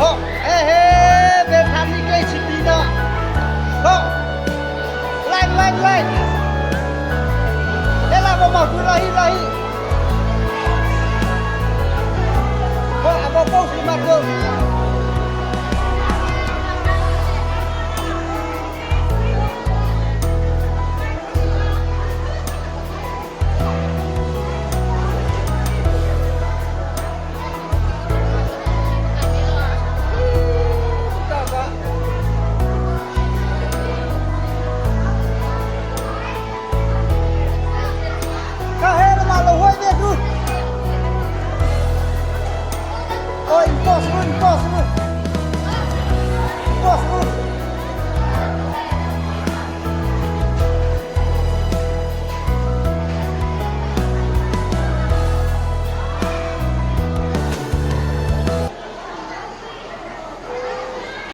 Ho, eh, Vietnam ni cây city đó. Ho, lên lên lên. Đây là một màu tôi là hi là hi. Ho, à bộ post đi mặt được. Ka he ma lo hoi ve tu. Ôi, impossible, impossible.